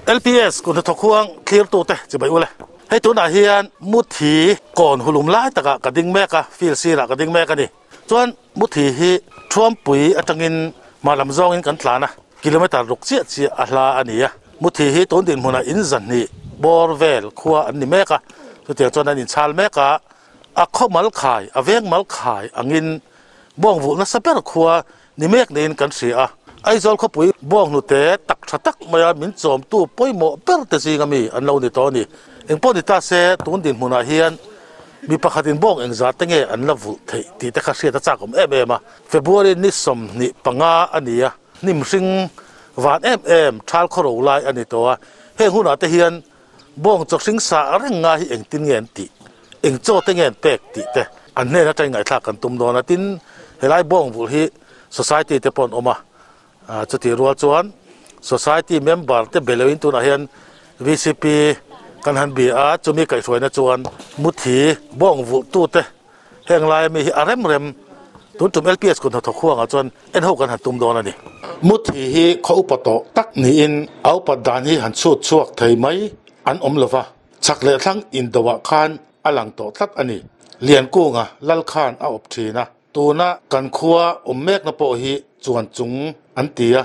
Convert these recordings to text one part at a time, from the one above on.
LPS kut hnathawk huang thlirtute chibai ule. Hei tunah hian Muthi kawn hulum lai takah ka ding mek a, field sirah ka ding mek a ni. Chuan Muthi hi Thuampui atangin hma lam zawngin kan tlan a, kilometer ruk chiah chiah a hla a ni a. Muthi hi tun dinhmunah in zahnih bawr vel khua an ni mek a, chutiang chuan an inchhal mek a, a khaw mal khai, a veng mal khai angin bawng vulh nasa ber khua ni mek niin kan hria a. Aizawl khawpui bawng hnute tak tha tak maia min chawmtu pawimawh ber te zinga mi an lo ni tawh a ni. Engpawh ni ta se, tun dinhmunah hian mi pakhatin bawng engzah te nge an la vulh theih tih te kha hriat a chak awm em em a. February ni 25 a ni a, hnim hring van em em thal khawro lai a ni tawh a. Heng hunah te hian bawng chaw hring sa reng nga hi engtin nge an tih, eng chaw te nge an pek tih te an hnen atangin ngaihthlak kan tum dawn a. Tin, helai bawng vulh hi society te pawh an awm a, chutih rual chuan society member te be loin tunah hian VCP kan han bia a, chumi kaihhruaina chuan muthi bawng vulh tute Heng laia mi hi a rem rem tun tum LPS kut hnathawk huangah chuan en ho kan han tum dawn a ni. Muthi hi khaw upa tawh tak niin a upat dan hi han chhut chhuak thei mai an awm lova, chhak leh thlang indoah khan a lang tawh tlat a ni. Liankunga lal khan a awp thin a, tuna kan khua awm mekna pawh hi chuan chung an ti a,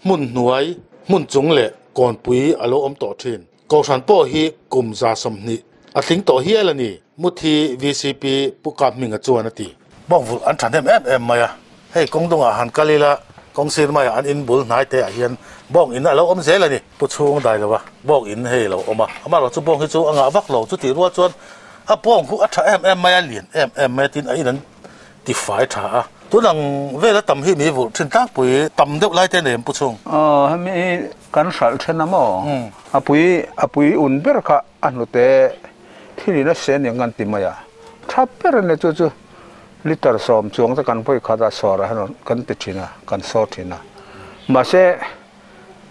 hmun hnuai, hmun chung leh kawnpui a lo awm tawh thin. Kohhran pawh hi kum 120 a tling tawh hial a ni, Muthi vcp Pu Kap Hminga chuan a ti. Bawngvulh an thahnem em em mai a, hei kawng dungah han kal ila kawng sir maiah an in bul hnai te ah hian bawng in a lo awm zel a ni. Pu chhung dai lova bawng in hei a lo awm a, amaherawh chu bawng hi chu a ngah vak lo, chutih rual chuan a bawng khu a tha em em mai a, lian em em mai a tin a in an ti fai tha a. Tun ang vela tam hi mi vulh thin tlangpui tam deuh lai te nei an pu chhung. Aw hemi hi kan hralh then a maw? A pui a pui un ber kha a hnute thil in a sen eng an ti mai a. Tha ber a ni chu chu liter 10 chuang te kan vawi khat a sawr a hian kan ti thin a kan sawr thin a. Mahse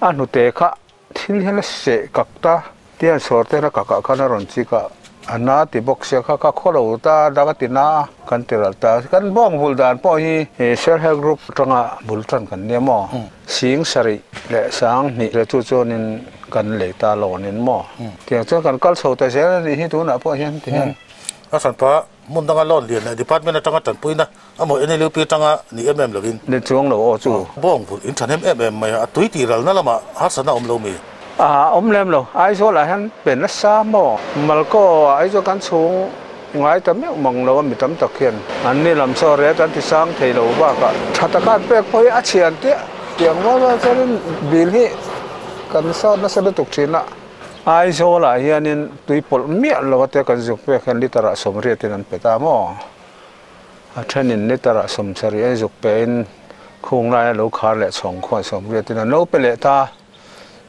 a hnute kha Thil hian a seh kak ta, tian sawr te hian a kakah khan a rawn chik a, a na ti bawk sia kha ka khaw lo ta, dang a ti na a, kan ti ral ta. Kan bawng vul dan pawh hi Self Help Group atanga bul tan kan nia maw? Sing sarih leh sang hnih leh chu chuanin kan lei ta lawnin maw? Tiang chuan kan kal chho ta zel a nih hi tunah pawh hian ti hian. A hranpa Hmun danga loan lian leh department atanga tanpuina amaw NLUP atanga ni em em lovin. Ni chuang lo aw chu. Bawng vulh in thahnem em em mai a, a tui tih ralna lamah harsatna awm lo mi? A awm lem lo. Aizawl ah hian pe nasa maw? Malkaw ah Aizawl kan chhung ngai ta meuh mang lo a mi tam tak hian an ni lam chaw rek an ti sang thei lo bakah tha taka an pek pawh hi a chhian tiah tiang rual rual chuanin bill hi kan sawt nasa lutuk thin a. Aizawlah hianin tui pawlh miah lo ate kan zuk pek hian liter ah 80 in an pe ta maw? A thenin liter ah 70 an zuk pe in khung laia lo khar leh chhawng khuan 80 in an lo pe leh ta.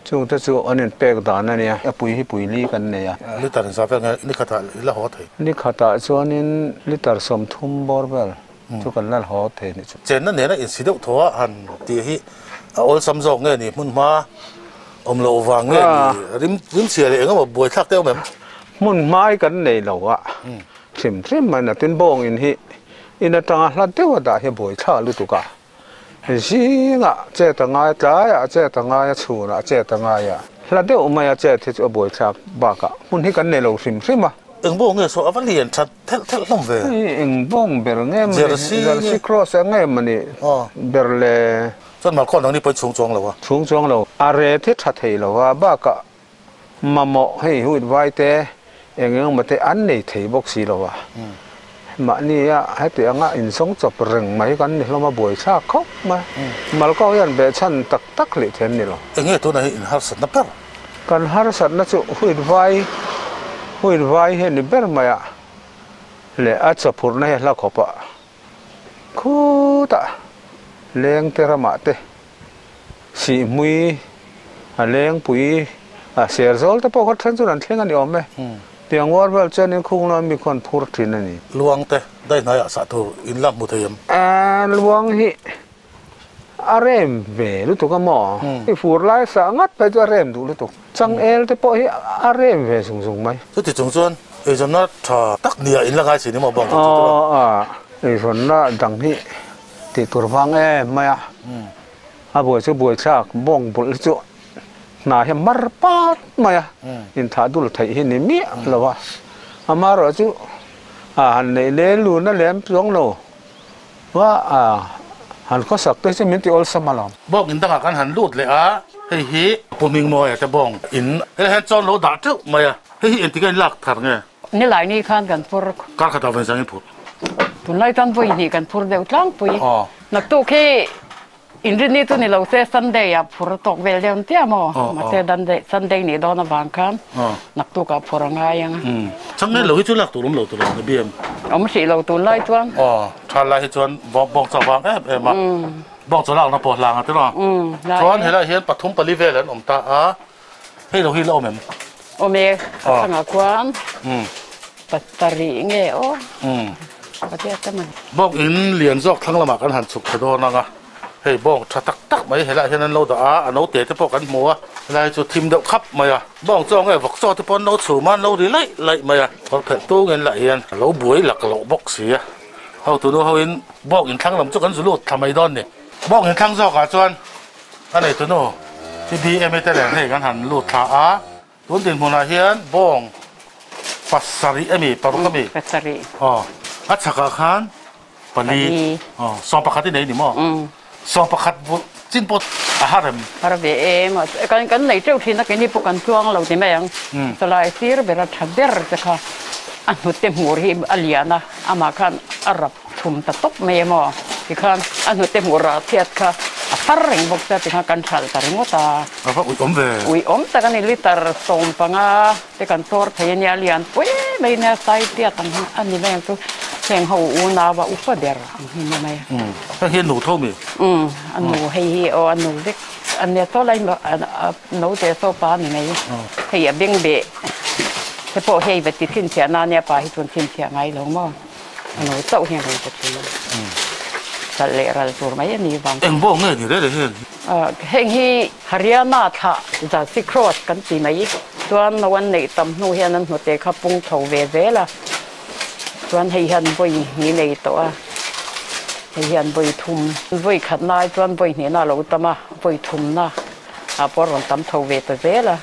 Chungte chu an in pek dan a nia. A pui hi pui li kan nei a. Liter in zah vel nge ni khatah i la haw thei? Ni khatah chuanin liter 30 bawr vel chu kan la haw thei a nih chu. Chenna nena insi deuh thaw a han tih hi a awlsam zawk nge ni hmun hma Awm loh vang nge ni rim rim chhia leh engemaw buai thlak te awm em? Hmun hmai kan nei lo a, hrim hrim mai natin bawng in hi in atanga hla deuh a dah hi buai thlak lutuk a, zingah chet a ngai a, tlaiah chet a ngai a, chhunah chet a ngai a, hla deuh mai a chet hi chu a buai thlak bakah hmun hi kan nei lo hrim hrim a. Eng bawng nge saw a va lian that thelh thelh hlawm ve? Hei eng bawng ber nge maw ni? Jersey cross a nge maw ni ber le? Chuan Malkhawn dang ni pawhin chhung chuang lo a. Chhung chuang lo. A ret hi tha thei lo a, bakah mamawh hei huit vai te eng eng emaw te an nei thei bawk si lo a. Mahni a heti anga inzawng chawp reng mai kan ni hlawm a, buaithlak khawp mai. Malkhaw hian behchhan tak tak hlih thei an ni lo. Eng nge tunah hi in harsatna ber? Kan harsatna chu huit vai, huit vai hi a ni ber mai a, leh a chawphurhna hi a hla khawp a. Khutah lengte ramah te sihhmui a lengpui a ser zawl te pawh kha then chuan an thleng a ni awm e. Tiang uar vel chuanin khung lama mi khuan phur thin a ni. Luang te dai hnaiah sah tur in la hmu thei em? Luang hi a rem ve lutuk a maw? I fur lai sah ngat phei chu a rem duh lutuk. Changel te pawh hi a rem ve zung zung mai. Chuti chung chuan eizawnna tha tak nia in la ngai si ni maw bawng chu chu chu. Aw eizawnna dang hi tih tur vang em mai a. A buai chu buai thlak bawng bulh hi chu. Hna hi a mar pat mai a, inthah dul theih hi ni miah lo a. Amaherawhchu a han neih leh lun a lem chuang lo va, a han khawsak te hi chu min ti awlsam alawm. Bawng in dangah kan han lut leh a, hei hi Pu Hmingmawia te bawng in helai hian chawn lo dah teuh mai a, hei hi engtik a in lak thar nge? Nilai ni khan kan phur. Kar khatah vawi zangin phur. Tunlai chuan vawi hnih kan phur deuh tlangpui. Naktuk hi Inrinni chu ni lo se Sunday ah phur tawk vel deuh tia maw? Mahse Sunday nih dawn avang khan naktuk ah phur a ngai ang a. Chang ngai lo hi chu lak tur awm lo tur a bm. Awm hrih lo tun lai chuan. Aw, tha lai hi chuan bawng chaw vang em em a. Bawng chaw lakna pawh hlang a ti lo. Chuan helai hian pathum pali vel an awm ta a. Hei lo hi la awm em? Awm e, a thangah khuan pasarih nge aw patia te mai. Bawng in lian zawk thlang lamah kan han chhuk thla dawn ang a, hei bawng tha tak tak mai helaiah hian an lo dah a, a note te pawh kan hmu a, helai chu thim deuh khap mai a, bawng chaw nge vawk chaw te pawh an lo chhum a, an lo ri laih laih mai a, kawr phelh tung in lah hian a lo buai lak loh bawk si a, hotu nu ho in bawng in thlang lam chu kan zu lut thla mai dawn ni, bawng in thlang zawkah chuan. A nei tunu CBMA te nen hei kan han lut thla a, tun dinhmunah hian bawng pasarih a mi, paruk a mi? Pasarih. Aw, a chhakah khan pali. Aw, sawm pakhat i nei ni maw? Sawm pakhat vulh chin pawh a har em? Har ve em a, kan kan nei teuh thin a, keini pawh kan tluang lo ti mai ang. Chulai sir bera tha ber te kha a hnute hmur hi a lian a, amah khan a rap Chhum ta tawp mai em aw? Tikhan a hnute hmuh rah chhiat kha a thar reng bawk sia tikhan kan hralh ta ringawt a. A va uiawm ve. Uiawm tak a ni, litre 15 te kan chawr thei a nia, lian pui mai nia sai tiat ang hi a ni mai ang chu, heng ho unau a upa ber ang hi ni mai a. Umm, heng hi a nu tho mi? Umm, a nu hei hi aw a nu vek a nia saw lai naute saw pa a ni mai, hei a beng beh te pawh hei va ti chhinchhiah na nia pa hi chuan chhinchhiah ngai lo maw. A lo chauh hian rawn pe thin a, hralh leh ral tur mai a ni vang. Eng bawk nge ni rere heng hi? Heng hi Haryana thlah Jersey Cross kan ti mai. Chuan no an neih tam hnu hian an hnute kha pung chho ve zel a. Chuan hei hian vawi hnih nei tawh a, hei hian vawi thum. Vawi khatna ai chuan vawi hnihna a lo tam a, vawi thumna ah pawh a rawn tam chho ve ta zel a.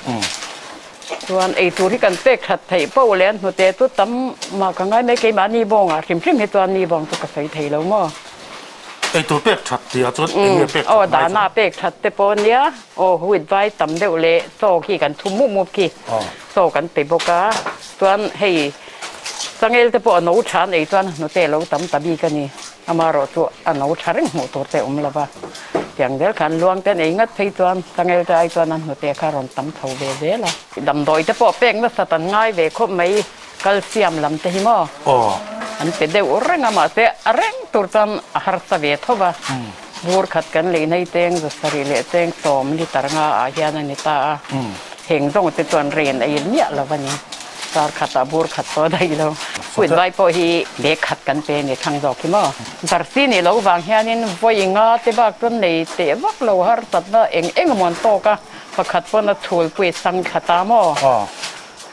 Chuan ei tur hi kan pek that theih poh leh an hnute chu tam mah ka ngai mai keimahni bawngah hrim hrim hi chuan mi bawng chu ka sawi thei lo maw. Ei tur pek that tih ah chuan eng nge pek that ngai chu? Aw dahna pek that te pawh ania, aw huit vai tam deuh leh chaw khi kan thum mup mup khi chaw kan pe bawk a, chuan hei changel te pawh a no tha an ei chuan hnute a lo tam ta bik a ni. Amaherawh chu a no tha reng hmuh tur te a awm lo va, tiang zel khan luang te an ei ngat phei chuan changel te ai chuan an hnute kha a rawn tam chho ve zel a. Damdawi te pawh pek nasat an ngai ve khawp mai, calcium lam te hi maw an pe deuh reng a, mahse a reng tur chuan a harsa ve tho va, bur khat kan lei nei cheng za sarih leh cheng sawm litre nga ah hian a ni ta a, heng zawng te chuan rain a in miah lo a ni. Kar khatah bur khat pawh daih lo. Huit vai pawh hi bag khat kan pe ni thlang zawk hi maw. Darsi nih loh vang hianin vawi nga te bak chuan nei teh vak lo harsatna eng eng emaw an tawk a, pakhat pawn a chhulpui sang thla ta maw.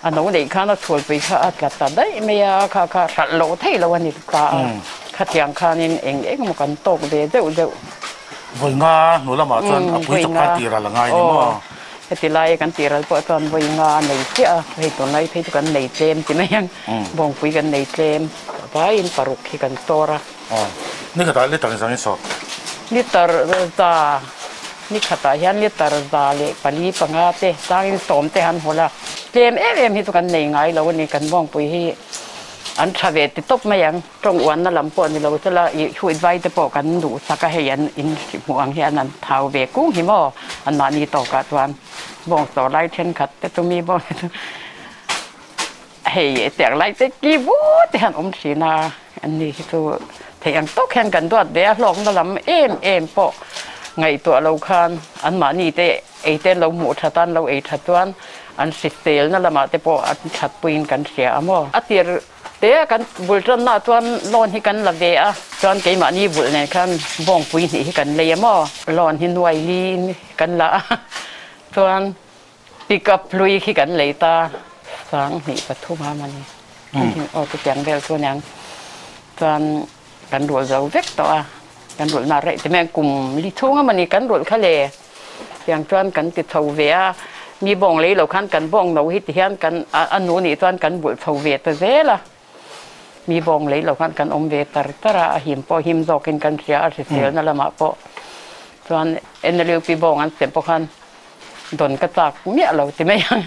A no neih khan a chhulpui kha a tla ta daih mai a, kha kha hralh loh theih loh a ni ta a. Khatiang khanin eng eng emaw kan tawk ve deuh deuh. Vawi nga hnu lamah chuan a pui chawp khan tir a la ngai ni maw. Heti lai kan tih ral pawh chuan vawi nga a nei chiah a, hei tunlai phei chu kan nei tlem ti mai ang, bawngpui kan nei tlem vaiin paruk hi kan sawr a. Aw, ni khatah litre zang i sawr? Litre za, ni khatah hian litre za leh pali panga te changin sawm te han hawl a, tlem em em hi chu kan nei ngai lo a ni, kan bawngpui hi an tha ve ti tawp mai ang. Tawng uanna lam pawh ni lo sela ih hruit vai te pawh kan duhsak a, hei an in hmuh ang hian an thau ve kung hi maw anmahni tawkah chuan bawng sawr lai thenkhat te chu mi bawng te chu hei tiang lai te ki vut te hian awm thin a, an ni hi chu theih ang tawk hian kan duat ve a, hlawkna lam em em pawh ngaihtuah lo khan anmahni te ei te an lo hmuh that a, an lo ei that chuan an hriselna lamah te pawh an that puiin kan hria a maw. A tir Te kan bul tanna chuan loan hi kan la ve a, chuan keimahni vulh nen khan bawngpui hnih hi kan lei a maw? Loan hi nuai li kan la a, chuan pick up hlui khi kan lei ta 2003 a mawni aw chutiang vel chu aniang chuan kan rulh zo vek tawh a, kan rulh na rei ti mai kum li chhung a mawni kan rulh kha le tiang chuan kan ti chho ve a. Mi bawng lei lo khan kan bawng no hi ti hian kan a nu nih chuan kan bulh chho ve ta zel a. Mi bawng lei lo khan kan awm ve tar tar a, a him pawh him zawkin kan hria a, hriselna lamah pawh chuan NLUP bawng an sem pawh khan dawn ka chak miah lo ti mai ang.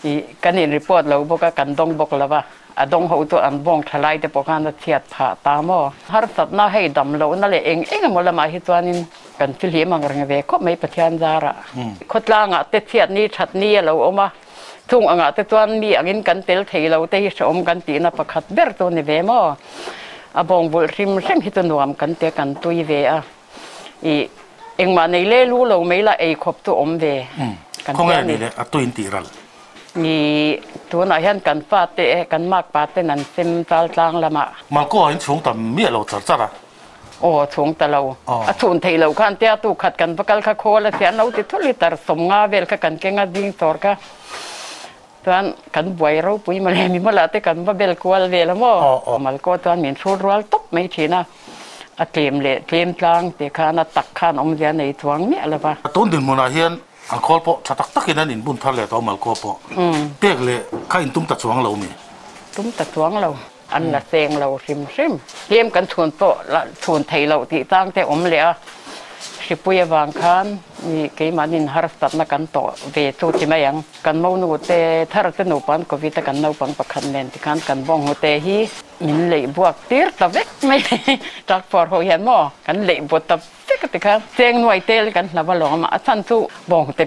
Ih kan in report lo bawk a, kan dawng bawk lo va, a dawng ho chu an bawng tha lai te pawh khan a chhiat phah ta maw. Harsatna hei dam lohna leh eng eng emaw lamah hi chuanin kan fihlim ang reng ve khawp mai Pathian zarah. Khawtlangah te chhiat ni that ni a lo awm a. Chung angah te chuan mi angin kan tel thei lo te hi hrehawm kan tihna pakhat ber chu ni ve maw? A bawng vulh hrim hrim hi chu nuam kan tia kan tui ve a. Ih, engmah nei le lu lo mai la ei khawp chu awm ve kan tia ni. Khawnge ni le a tuin tih ral? Ih, tunah hian kan fate kan makpa ten an sem chal tlang lamah. Malkaw ah in chhung tam miah lo char char a. Aw chhung ta lo. A chhun theih loh khan tia tu khat kan va kal kha khawl a sian lo ti thul i tar 50 vel kha kan keng a zing chawr kha chuan kan buai ropui mawle mi mawlah te kan va bel kual vel a maw. Malkaw chuan min hrut rual tawp mai thin a, a tlem leh tlem tlang te khan a tak khan awmzia nei chuang miah lo va. Tun dinhmunah hian an khawl pawh tha tak takin an inbun thar leh tawh Malkaw pawh pek leh kha intum ta chuang lo mi? Tum ta chuang lo. An la seng lo hrim hrim. Tlem kan chhun pawh la chhun thei loh tih tang te awm leh a, hripui avang khan mi keimahnin harsatna kan tawh ve chu ti mai ang. Kan monu te thar te nupa an covid a kan naupang pakhat nen tikhan kan bawnghu te hi min leih buak tir ta vek mai truck fawr ho hian maw kan leih buat ta vek a tikhan cheng nuai tel kan hla va lawm a, a chhan chu bawnghu te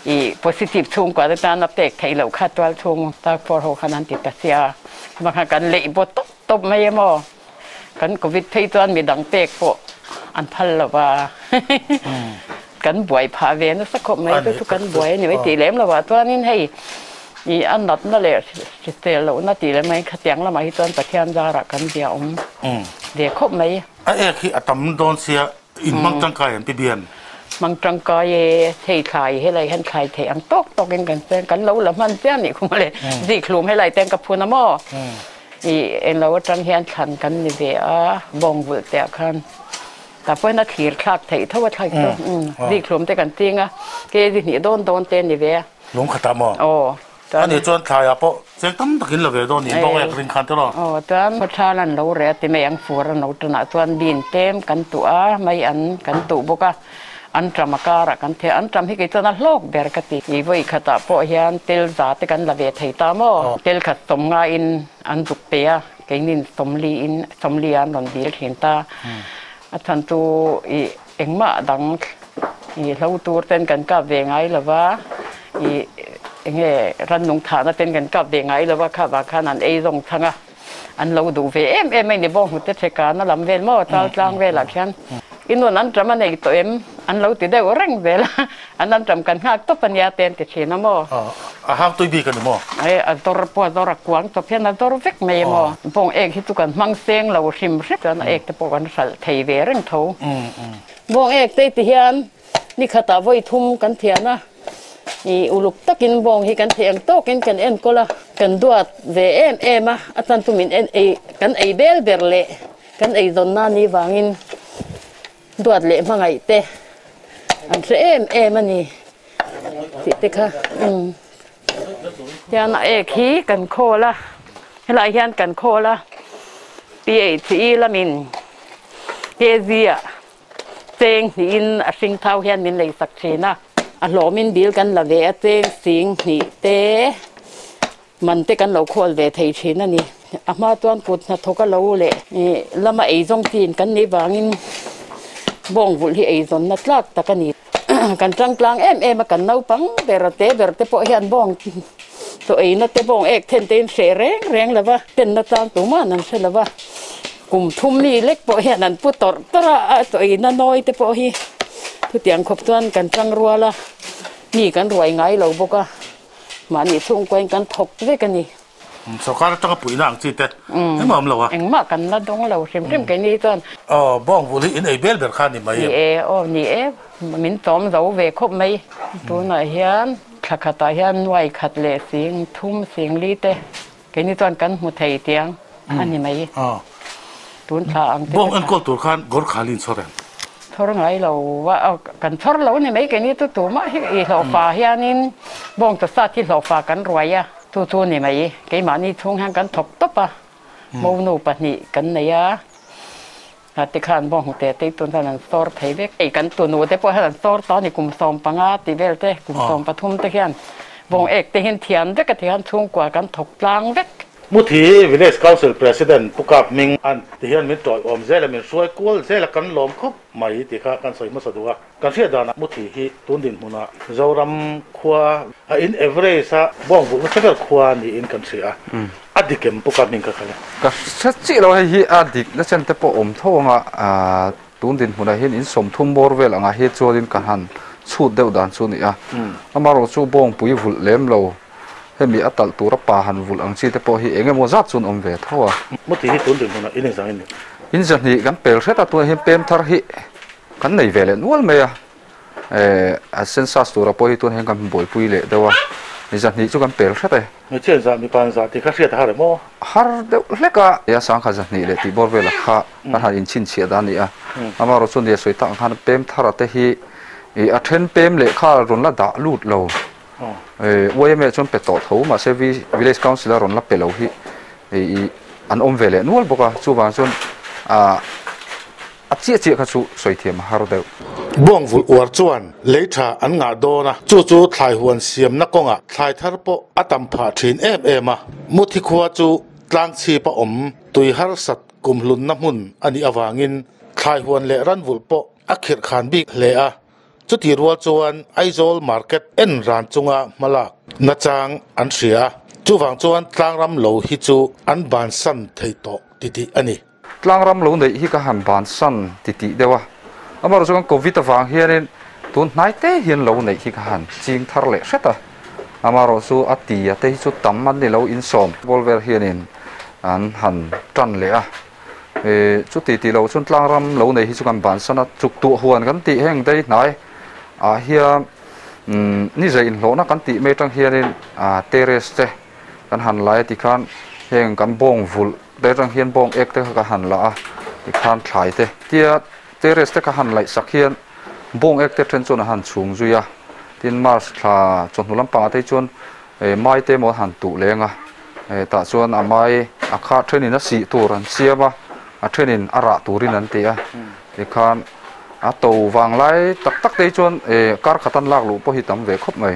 ih positive chhungkua te tan a pek theih loh kha tual chhung truck fawr ho khan an ti ta sia. Bakah kan leih baw tawp tawp mai em aw. Kan covid phei chuan midang pek pawh an phal lo va. Kan buai phah ve nasa khawp mai chu chu kan buai a ni mai tih lem lo ah chuanin hei ih a natna leh hrisel lohna tih leh mai khatiang lamah hi chuan Pathian zarah kan zia awm ve khawp mai. A ek hi a tam dawn sia In hmang tangkai an ti bian. Hmang tangkai e, thei thlai helai hian thlai theih ang tawk tawk in kan seng, kan lo la hman chiah nih khu mawle, zikhlum helai te an ka phun a maw? I englo atang hian thlan kan ni ve a, bawng vulh te ah khan tah pawhin a thlir thlak theih tho a thlai chu, zikhlum te kan ching a, ke zihnih dawn dawn te a ni ve a. Lung khatah maw? Aw. A nih chuan thlaiah pawh cheng tam takin la ve dawn niin bawk ek ring khan te rawh. Aw chuan khawthal an lo reh a ti mai ang fur an lo tanah chuan bean tlem kan tuh a, mai an kan tuh bawk a, an ṭam a karah kan theh a, an ṭam hi kei chuan a hlawk ber ka ti. I vawi khatah pawh hian tel za te kan la ve thei ta maw? Tel khat 50 in an zuk pe a, keinin 40 in 40 ah an rawn dil thin ta. A chhan chu i Engmah dang i hlo tur ten kan kap ve ngai lo va, i enge rannung thahna ten kan kap ve ngai lo va, kha vang khan an ei zawng chhang a, an lo duh ve em em a ni bawng hnute thekana lam vel maw chal tlang velah khian i nun an ṭam a nei tawh em an lo ti deuh reng zel a, an an ṭam kan nghak tawp a nia te an ti thin a maw. A hang tui bik a ni maw? E a zawr pawh a zawr a kuang chawp hian a zawr vek mai a maw? Bawng ek hi chu kan hmang seng lo hrim hrim chuan a ek te pawh kan hralh thei ve reng tho. Bawng ek te ti hian ni khatah vawi thum kan thian a, ih uluk takin bawng hi kan theih ang tawkin kan enkawl a, kan duat ve em em a, a chan chu min en ei kan ei bel ber leh kan eizawnna ni vangin Duat leh hmangaih te an hre em em a ni tih te kha umm hian a ek hi kan khawl a helaiah hian kan khawl a PHE lamin kg ah cheng hnihin a hring thau hian min lei sak thin a a hlawmin bill kan la ve a cheng sing hnih te. Man te kan lo khawl ve thei thin a ni. A hma chuan kut hnathawk a lo leh lama eizawng chin kan nih vangin bawng vulh hi eizawnna tlak tak a ni. Kan tangtlang em em a, kan naupang ber a te ber te pawh hian bawng chaw eina te bawng ek then te in hreh reng reng lo va, tenna tlang tuman an hre lo va. Kum thum mi lek pawh hian an pu tawrh tawrh a, a chaw eina nawi te pawh hi chutiang khawp chuan kan tang rual a, mi kan ruai ngai lo bawk a. Mahni chhungkuain kan thawk vek a ni. Sawrkar atanga puihna ang chi te engmah awm lo a. Engmah kan la dawng lo hrim hrim keini hi chuan. Aw bawng vul hi in ei bel ber kha a ni mai em? Ni e, aw ni e, min chawm zo ve khawp mai. Tunah hian thla khatah hian nuai khat leh sing thum sing li te keini chuan kan hmu thei tiang a ni mai. Tun thla ang te. Bawng enkawl tur khan Gorkhali in chhawr em? chhawr ngai lo a, kan chhawr lo ni mai keini chu tumah hi i hlawhfa hianin bawng chaw sat hi hlawhfa kan ruai a, chu chu ni mai. Keimahni chhung hian kan thawk tawp a, monu pahnih kan nei a, a tikhan bawng hnute te tun chuan an sawr thei vek. Hei kan tunu te pawh hian an sawr tawh a ni, kum 15 tih vel te, kum 13 te hian bawng ek te hian thian vek a ti khan chhungkua kan thawk tlang vek. Muthi Village Council President Pu Kap Hming an ti hian min tawiawm zel a, min hruai kual zel a, kan lawm khawp mai tih kha kan sawi hmasa duh a. Kan hriat danah Muthi hi tun dinhmunah Zoram khua a in average a bawng vulh nasa ber khua niin kan hria a, a dik em Pu Kap Hming kha kha le? Ka hre chiah lo, hei hi a dik na chen te pawh awm tho ang a, tun dinhmunah hian in 30 bawr vel angah hi chuanin ka han chhut deuh dan chu a ni a, amaherawhchu bawngpui vulh lem lo. Hemi a talh tura pa han vulh ang chi te pawh hi eng emaw zat chuan awm ve tho a. Muti hi tun dinhmunah in engzang in ni? In zahnih kan pel hret a, tunah hian pem thar hi kan nei ve leh nual mai a. Eh, a census tura pawh hi tunah hian kan buaipui leh deuh a, zahnih chu kan pel hret e. Hmeichhia in zah, mipa in zah tih kha hriat a har em aw? Har deuh hlek a. A sangkhat zahnih leh tih bawr velah kha kan han inchhinchhiah dan a ni a. Amaherawhchu chu nia sawi tak ang khan pem thara te hi a then pem lehkha rawn la dah lut lo. Yma chuan pe tawh tho mahse Village Council a rawn la pe lo hi an awm ve leh nual bawk a, chuvang chuan a chiah chiah kha chu sawi thiam a har deuh. Buang vulh uar chuan lei tha an ngah dawn a, chu chu thlai huan siamna kawngah thlai thar pawh a tam phah thin em em a. Muthi khua chu tlang chhip a awm tui harsat kumhlunna hmun a nih avangin thlai huan leh ran vulh pawh a khirh khan bik hle a. Chutih rual chuan Aizawl market en ran chunga hmalak nachang an hria a, chuvang chuan tlangram lo hi chu an bansan thei tawh titih a ni. Tlangram lo neih hi ka han bansan titih deuh a, amaherawhchu chuan Covid avang hianin tun hnai te hian lo neih hi ka han ching thar leh hret a, amaherawhchu a ti a te hi chu tam an ni lo insawm bawlh vel hianin an han tan leh a. Chuti tih loh chuan tlangram lo nei hi chu kan bansan a, chuk tuah huan kan tih heng dei hnai ah hian ni zai inhlawhna kan tih mai atang hianin terrace te kan han lai a tikhan heng kan bawng vulh te atang hian bawng ek te kha kan han la a tikhan thlai te tia terrace te kha han laih sak hian bawng ek te then chuan a han chhung zui a, tin March thla chawhnu lampangah te hi chuan mai te emaw an han tuh leng a. Tah chuan a mai a kha thenin a sih tur an siam a, a thenin a rah turin an ti a. Tikhan a to vang lai tak tak te hi chuan kar khat an lak luh pawh hi tam ve khawp mai.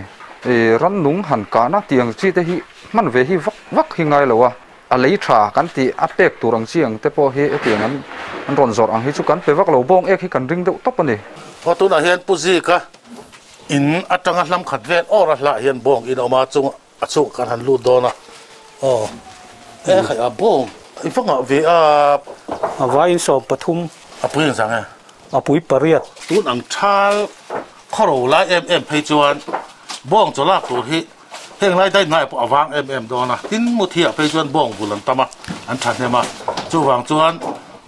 Rannung han kahna tih ang chi te hi hman ve hi vak vak hi ngai lo a, a lei tha kan tih a pek tur ang chi ang te pawh hi hetiang an an rawn zawrh ang hi chu kan pe vak lo, bawng ek hi kan ring deuh tawp a ni. Aw tunah hian Pu Zika in atanga hlam khat vel awr a hlah hian bawng in a awm a, chung A chhuk kan han lut dawn a, aw e khai a bawng i va ngah ve a. A vaiin 13. A pui engzang e? A pui pariat. Tun ang thal khawro lai em em phei chuan bawng chaw lak tur hi heng lai dai hnaiah pawh a vang em em dawn a, tin muthiah phei chuan bawng vul an tam a, an thahnem a, chuvang chuan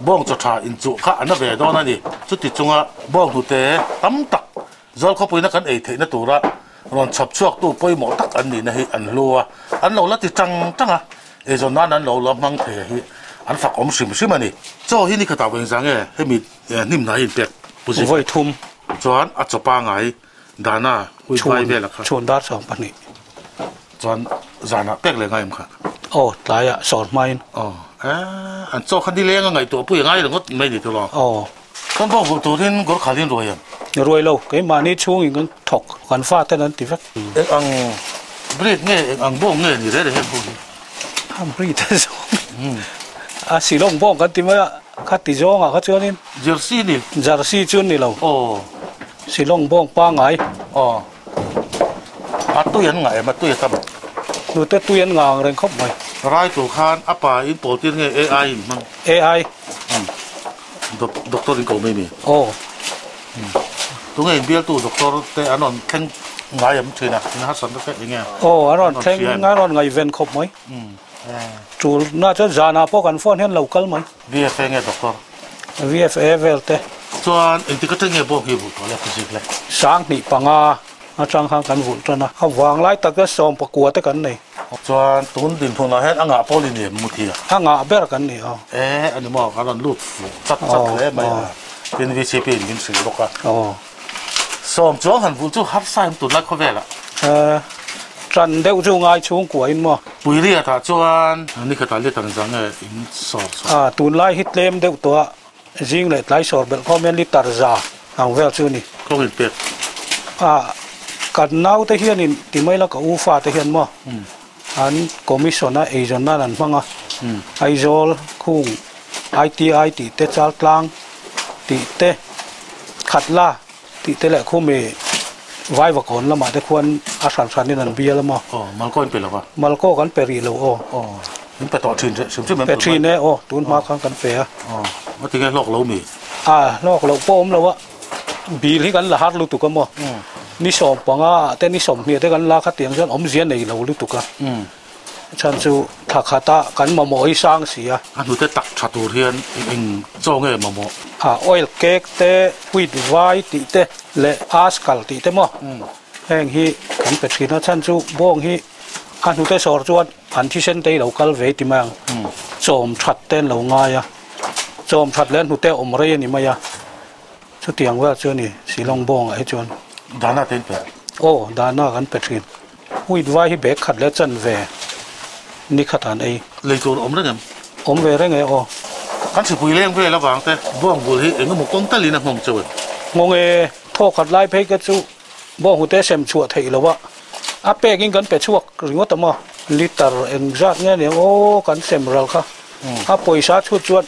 bawng chaw tha inchuh kha a na ve dawn a ni. Chuti chunga bawng hnute tam tak Zawl khawpuina kan ei theihna tura rawn chhawp chhuaktu pawimawh tak an nihna hi an hlu a, an lo la ti tang tang a, eizawn nan an lo la hmang thei a hi an fak awm hrim hrim a ni. Chaw hi ni khatah vawi engzah nge hemi hnim hnai inpek pu zing? Vawi thum. Chuan a chaw pangai dana hui vai vel a kha. Chhun dar 12. Chuan zanah pek leh ngai em kha? Aw, tlaiah sawr hmain. Aw, an chaw kha nileng a ngaihtuah pui a ngai ringawt mai ni tawh lo. Aw. Kan bawk vulh turin Gorkhalin ruai em? Ruai lo, keimahni chhungin kan thawk, kan faten an ti vek. Eng ang breed nge, eng ang bawng nge ni rere heng ho hi? A breed a zawng, a Shillong bawng kan ti mai a, kha ti zawngah kha chuanin. Jersey ni? Jersey chu ni lo. Aw. Shillong bawng pangai. Aw. A tui an ngah em? A tui a tam. Nute tui an ngah ang reng khawp mai. Rai tur khan a pa in pawl tir nge AI in hmang? AI. Doctor in ko mai mi? Aw. Tunge in bialtu doctor te an rawn thleng ngai em thin a? In harsatna te enge? Aw, an rawn thleng, an rawn ngaihven khawp mai. Tul na chuan zanah pawh kan phone hian lo kal mai. VFA nge doctor? VFA vel te. Chuan engtik atang nge bawng hi vulh tawh le physic le? 2005 atang khan kan vulh tan a. A vang lai tak chuan 19 te kan nei. Chuan tun dinhmunah hian a ngah pawl i ni em Muthia? A ngah ber kan ni aw. E ani maw kan rawn lut fuh chat chat hle mai a. Tin VCP in min hrilh bawk a. Sawm chuang han vulh chu harsa em tunlai khawvelah? Ṭan deuh chu ngai chhungkua in maw? Puiriat ah chuan ni khatah liter zang nge in sawr chhuah? A, tunlai hi tlem deuh tawh a, zing leh tlai sawr belh khawm hian liter za ang vel chu a ni. Kawng in pek? A, kan naute hianin ti mai la ka u fate hian maw an commission a eizawn nan an hmang a, Aizawl khung ITI tih te Chaltlang tih te Khatla tih te leh khumi Vaivakawn lamah te khuan a hran hranin an bial a maw? Aw, Malkaw in pe lo va? Malkaw kan pe rih lo aw. Aw, in pe tawh thin hrim hrim em? Pe thin e aw, tun hma khan kan pe a. Aw, a tinge hlawk lo mi? A, hlawk loh pawh awm lo a, bil hi kan la har lutuk a maw? Ni 15 ah te ni 20 te kan la kha tiang chuan awmzia nei lo lutuk a. Chhan chu thla khata kan mamawh hi sang si a. A hnute tak tha tur hian eng eng chaw nge mamawh? A oil cake te, wheat vai tih te leh askal tih te maw? Heng hi kan pe thin a. Chhan chu bawng hi a hnute sawr chuan an thisen te hi lo kal ve ti mai ang. Chawm that te an lo ngai a. Chawm that leh a hnute a awm rei a ni mai a. Chutiang vel chu a ni Shillong bawngah hi chuan. Dana te in pe? Aw, dana kan pe thin. Wheat vai hi bag khat leh chan ve ni khat an ei. Lei tur awm reng em? Awm ve reng e aw. Kan hripui leng vel avang te bawng bul hi eng emaw kawng talin a nghawng cheu em? Nghawng e, thaw khat lai phei ka chu bawng hute sem chhuah theih lo a, a pek in kan pe chhuak ringawt a maw? Liter eng zat nge aniang aw kan sem ral kha, a pawisa chhut chuan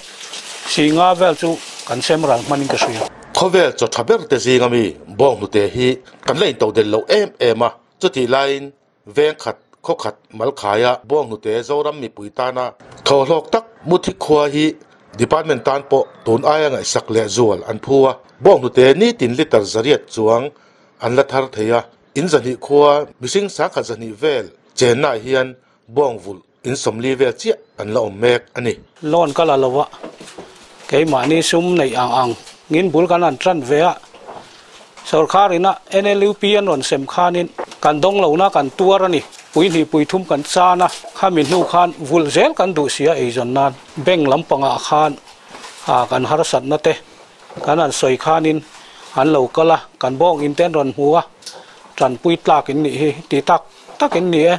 si nga vel chu kan sem ral hman in ka hria. Khawvel chaw tha ber te zing ami bawng hnute hi kan la intodelh lo em em a. Chutih laiin veng khat, khaw khat mal khaia bawng hnute Zoram mipui tana thaw hlawk tak Muthi khua hi Department tan pawh tun aia ngaihsak leh zual an phu a. Bawng hnute nitin litre zariat chuang an la thar thei a. In zahnih khua mihring sangkhat zahnih vel chennaah hian bawng vulh in sawmli vel chiah an la awm mek a ni. Loan ka la lo a, keimahni sum neih ang ang ngin bul kan han tan ve a, sorkar ina NLUP an rawn sem khanin kan dawng lohna kan tuar a ni, puihnih puithum kan chan a, khami hnu khan vulh zel kan duh si a eizawn nan bank lampangah khan kan harsatna te kan han sawi khanin an lo kal a, kan bawng in te an rawn hmu a, tanpui tlak in nih hi ti tak tak in ni e.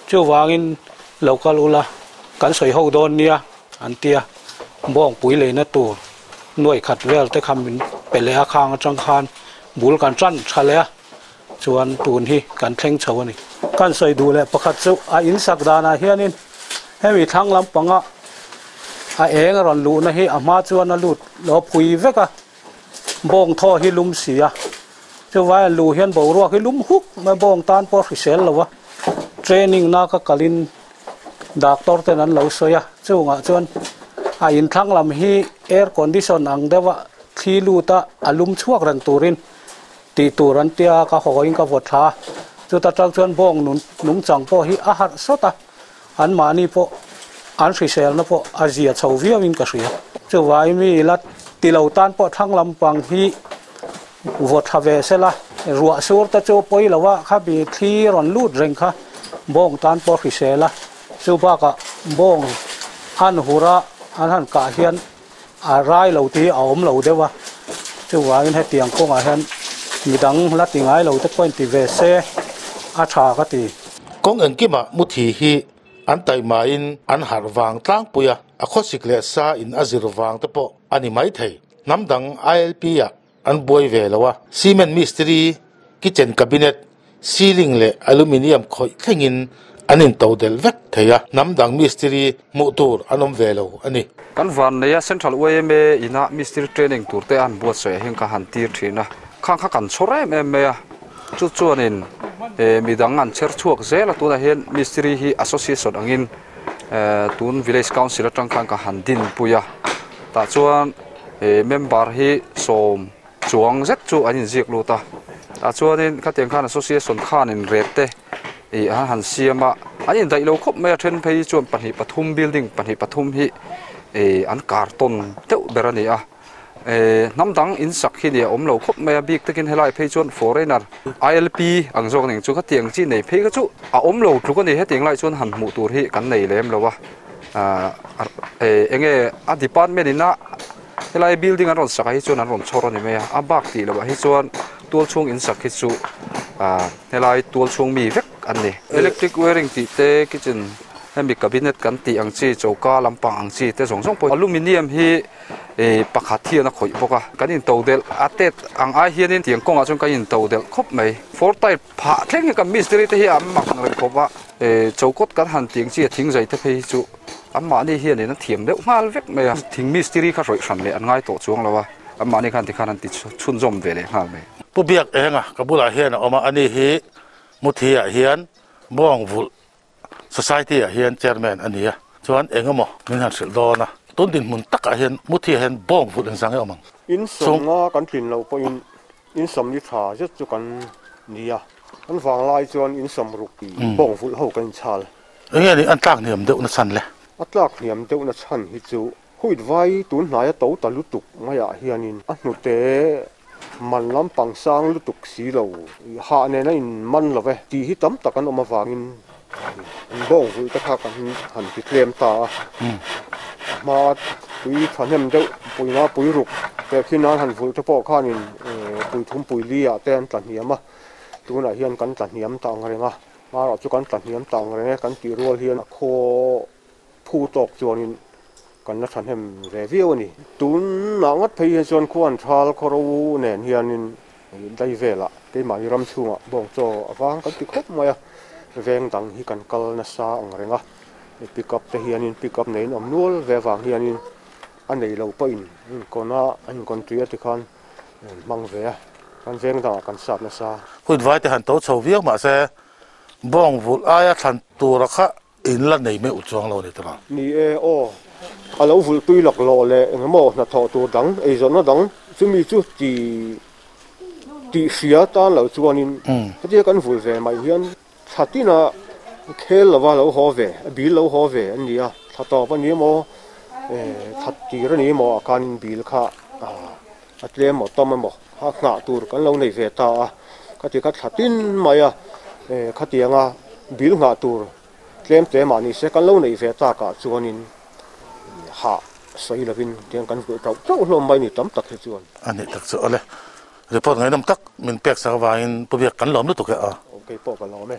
Chuvangin lo kal ula, kan sawi ho dawn nia an ti a, bawngpui leina tur nuai khat vel te kha min pe leh a, khang atang khan bul kan tan tha leh a, chuan tun hi kan thleng chho a ni. Kan sawi duh leh pakhat chu a insak danah hianin hemi thlang lampanga a eng a rawn luhna hi a hma chuan a lut lo phui vek a, Bawng thaw hi lum si a, chuvai an luh hian boruak hi lum huk mai bawng tan pawh hrisel lo a, training na ka kalin doctor ten an lo sawi a, chungah chuan a inthlang lam hi air condition ang deuh a thli lut a, a lum chhuak reng turin tih tur an tia ka hawiin ka vaw thla a, chuta tang chuan bawng nungchang pawh hi a harh sawt a. Anmahni pawh an hriselna pawh a zia chho viauin ka hria. Chuvai mi la ti lo tan pawh thlang lampang hi vaw tha ve sela, ruah sur te chu pawi lo a, kha mi thli rawn lut reng kha bawng tan pawh hrisel a. Chu bakah bawng an hur a, an han kah hian a rai lo tih hi a awm lo deuh a. Chuvangin hetiang kawngah hian midang la ti ngai lo te pawh in ti ve se a tha ka ti. Kawng engkimah muthi hi an taihmain an harh vang tlangpui a, a khawsik leh sa in a zir vang te pawh a ni maithei. Hnam dang ILP ah An buai ve lo a, cement mistiri, kitchen cabinet, ceiling leh aluminium khawih thlengin an into del vek thei a, hnam dang mistiri hmuh tur an awm ve lo a ni. Kan van nei a, Central yma ina mistiri training tur te an buatsaih ah hian ka han tir thin a, khang kha kan chhawr em em mai a, chu chuanin midang an chher chhuak zel a, tunah hian mistiri hi association angin tun village council atang khan ka han dinpui a, tah chuan He member hi sawm chuang zet chu an inziak lut a, tah chuanin khatiang khan association khanin rate te ih an han siam a, an indaih lo khawp mai a, then phei chuan pahnih pathum building pahnih pathum hi ih an kartawn deuh ber a ni a, eh hnam dang in sak hi nia awm lo khawp mai a, bik takin helai phei chuan foreigner ILP ang zawk ning chu khatiang chi nei phei kha chu a awm lo tluk a ni, hetiang lai chuan han hmuh tur hi kan nei lem lo a. Enge a department ina Helai building an rawn sak ah hi chuan an rawn chhawr a ni mai a, a bak tih loh ah hi chuan tual chhung in sak hi chu ah helai tual chhung mi vek an ni. Electric wiring tih te kitchen hemi cabinet kan tih ang chi choka lampang ang chi te zawng zawng pawh aluminium hi ih pakhat hian a khawih bawk a, kan in to delh a tet ang ai hianin tiang kawngah chuan kan in to delh khawp mai. Four type phah thleng hi kan mistiri te hi an mak reng khawp a, ih chokawt kan han tih ang chi a thing zai te phei hi chu anmahni hianin an thiam deuh nghal vek mai a, thing mistiri kha hrawih hran leh an ngai tawh chuang lo a, anmahni khan tikhan an ti chhunzawm ve leh nghal mai. Pu Biak Enga ka bulah hian a awm a, ani hi Muthi ah hian Bawng vulh Society ah hian Chairman a ni a, chuan eng emaw min han hrilh dawn a, tun dinhmun takah hian Muthi ah hian Bawng vulh engzang nge awm ang? In sawmna kan tlin loh pawhin in sawmli tha zet chu kan ni a, kan vanglai chuan in sawm ruk Bawng vulh ho kan inchhal. Enge ni an tlak hniam deuh na chhan le? A tlak hniam deuh na chhan hi chu Huit vai tun hnaia to ta lutuk maiah hianin a hnute man lampang sang lutuk si lo, hah nen a in man lo ve tih hi tam tak an awm avangin an bawng vulh te kha kan han ti tlem ta a. A hma tui thahnem deuh puinga pui ruk teh khi nan han vulh te pawh khanin pui thum pui li ah te an tla hniam a, tunah hian kan tla hniam ta ang reng a, hmarah chu kan tla hniam ta ang reng e kan tih rual hian a khaw Phu tawk chuanin kan la thahnem ve viau a ni. Tunah ngawt phei hian chuan khuan thal khawro nen hianin dai velah keimahni ram chhungah bawng chaw a vang kan ti khawp mai a, veng dang hi kan kal nasa ang reng a, pick up te hianin pick up neiin awm nual ve avang hianin a nei lo pawhin inkawn a, an inkawn tui a tikhan hmang ve a, kan veng dangah kan sat nasa. Huit vai te han to chho viau mahse bawng vulh aia thlan tura kha In la nei meuh chuang lo ni tawh ang. Ni e, aw. A lo vulh tui lak lawh leh engemaw hnathawh tur dang, eizawnna dang chumi chu ti tih hria tan lo chuanin hetia kan vulh ve mai hian thla tina khel lova lo haw ve, a bil lo haw ve an ni a, thla tawp a ni emaw, thla tir a ni emaw ah khanin bil kha a tlem maw tam emaw kha nghah tur kan lo nei ve ta a, khati kha thla tin mai a, khatianga bil nghah tur tlem te mah ni se kan lo neih ve takah chuanin hah sawi lovin tiang kan vulh tauh tauh hlawm mai ni tam tak hi chuan. A nih tak chu awle, report ngaihnawm tak min pek sak avangin Pu Biak kan lawm lutuk e a. Kei pawh ka lawm e.